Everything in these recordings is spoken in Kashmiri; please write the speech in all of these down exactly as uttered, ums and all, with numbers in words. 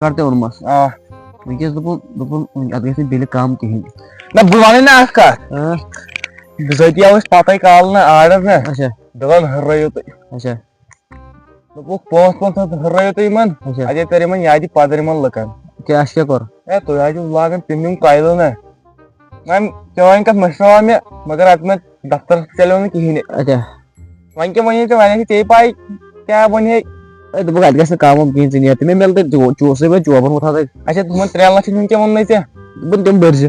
کر تہِ اوٚنمس۔ آ۔ وٕنکیٚس دوٚپُن، دوٚپُن، وٕنۍ، اتھ گژھِ نہٕ بِلہِ کم کِہینۍ۔ نہ، بہٕ ونہٕ نہ اکھ کتھ۔ آ۔ بِزٲتی آو أسۍ پتَے کالہٕ نہ آرڈر نہ۔ اچھا۔ دپان ہُرٲیِو تُہۍ۔ اچھا۔ دوٚپُکھ، پانٛژھ پانٛژھ ہتھ ہُرٲیِو تُہۍ یِمن۔ اچھا۔ اتے تر یِمن یادِ پدر یِمن لُکن۔ کیٛاہ، اَسہِ کیٛاہ کوٚر؟ ہے، تُہۍ حظ چھِو لاگان تِم یِم کۄیلہٕ نہ۔ وۄنۍ چٲنۍ کتھ مٔشراوان مےٚ، مگر اتھ منٛز دفترس تہِ چلیو نہٕ کِہینۍ۔ اچھا۔ وۄنۍ کیٛاہ وَنے ژےٚ؟ وۄنۍ آسہِ ژےٚ پَے کیٛاہ وَنے؟ اے، دوٚپُکھ، اَتہِ گژھِ نہٕ کَم وَم کِہیٖنۍ، ژٕ نیر تہٕ مےٚ مِل تہٕ چو-، چوسٕے وۄنۍ چوبَن ووٚتھ حظ اَتہِ۔ اچھا، تِمَن ترٛٮ۪ن لَچھَن ہُنٛد کیٛاہ ووٚننَے ژےٚ؟ دوٚپُن، تِم بٔرۍ زِ۔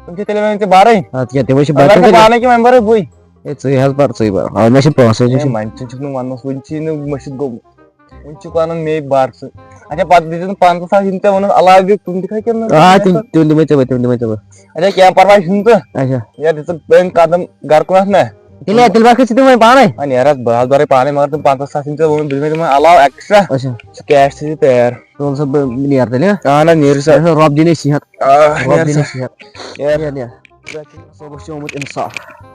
تِم چھِ تیٚلہِ وَنان ژےٚ بَرٕے؟ اَدٕ کیٛاہ، تِمَے چھِ اَدٕ بَرٕے۔ وۄنۍ پانَے کیٛاہ وۄنۍ بَرَے بٕے؟ اے، ژٕے حظ بَر، ژٕے بَر۔ اَوَے مےٚ چھِ پونٛسہٕ، مےٚ اے، چھِ وۄنۍ تہِ چھُس نہٕ وَننَس، وٕنہِ چھی نہٕ مٔشِتھ گوٚمُت۔ وٕنہِ چھُکھ وَنان مے بَر ژٕ۔ اچھا، پَتہٕ دِژٕن پنٛژاہ ساس یِم ژےٚ ووٚنُتھ علاوٕ بیٚیہِ، تِم تہِ کھا کِنہٕ نہ؟ آ، تِم، تِم دِمَے ژےٚ بہٕ، تِم دِمَے ژےٚ بہٕ۔ اچھا، کینٛہہ پَرواے چھُنہٕ تہٕ۔ اچھا۔ یا دِژٕن بٔلۍ قدم گَرٕ کُنَتھ نہ۔ تیٚلہِ، تیٚلہِ وَسکھ ژٕ تِمَے پانَے؟ آ، نیر حظ، بہٕ حظ بَرَے پانَے، مگر تِم پنٛژاہ ساس یِم ژےٚ ووٚنُتھ، بہٕ دِمَے تِمَن علاوٕ extra۔ اچھا۔ سُہ cash تھٲیزِ تیار۔ تُل سا بہٕ نیر تیٚلہِ، ہہ؟ اہن حظ، نیر سا۔ اچھا، رۄب دِنَے صحت۔ آ، رۄب نیر دِنَے سا۔ صحت۔ نیر۔ نیر، نیر۔ صٲبَس چھُ آمُت اِنصاف۔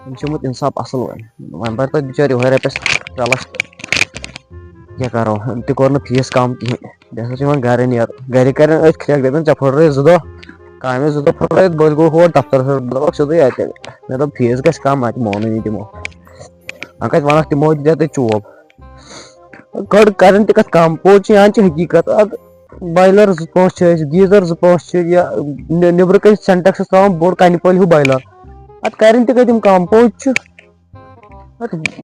أمِس چھُ آمُت اِنصاف اَصٕل وۄنۍ۔ وۄنۍ بَرِ تۄہہِ بِچٲرۍ یِہوٚے رۄپیَس ترٛےٚ لَچھ۔ کیٛاہ کَرو؟ أمۍ تہِ کوٚر نہٕ fees کَم کِہیٖنۍ۔ بیٚیہِ ہسا چھُ یِوان گرٕ نیر-، گرِکۍ کرن أتھۍ کھرٛٮ۪کھ، دَپن، "ژےٚ پھٕٹرٲیِتھ زٕ دۄہ کامہِ، زٕ دۄہ پھٕٹرٲیِتھ، بہٕ گوٚو ہور دفترس پٮ۪ٹھ۔" بہٕ دَپکھ سیوٚدُے اَتہِ، مےٚ دوٚپ، "fees گژھِ کم، اَتہِ مونُے نہٕ تِمو۔" وۄنۍ کَتہِ وَنکھ تِمو، دِ ژےٚ چوب۔ گۄڈٕ کرن تہِ کَتھ کم، پوٚز چھُ، یہِ ہن چھِ حقیٖقت۔ اَتھ boiler زٕ پانٛژھ چھِ اَسہِ، geyser زٕ پانٛژھ چھِ، یا نِ-، نیٚبرٕ کَنہِ Sintex چھِ ترٛاوان بوٚڑ کَنہِ پٲلۍ ہیوٗ boiler۔ اَتھ کرن تہِ کَتہِ یِم کم، پوٚز چھُ۔ اَتھ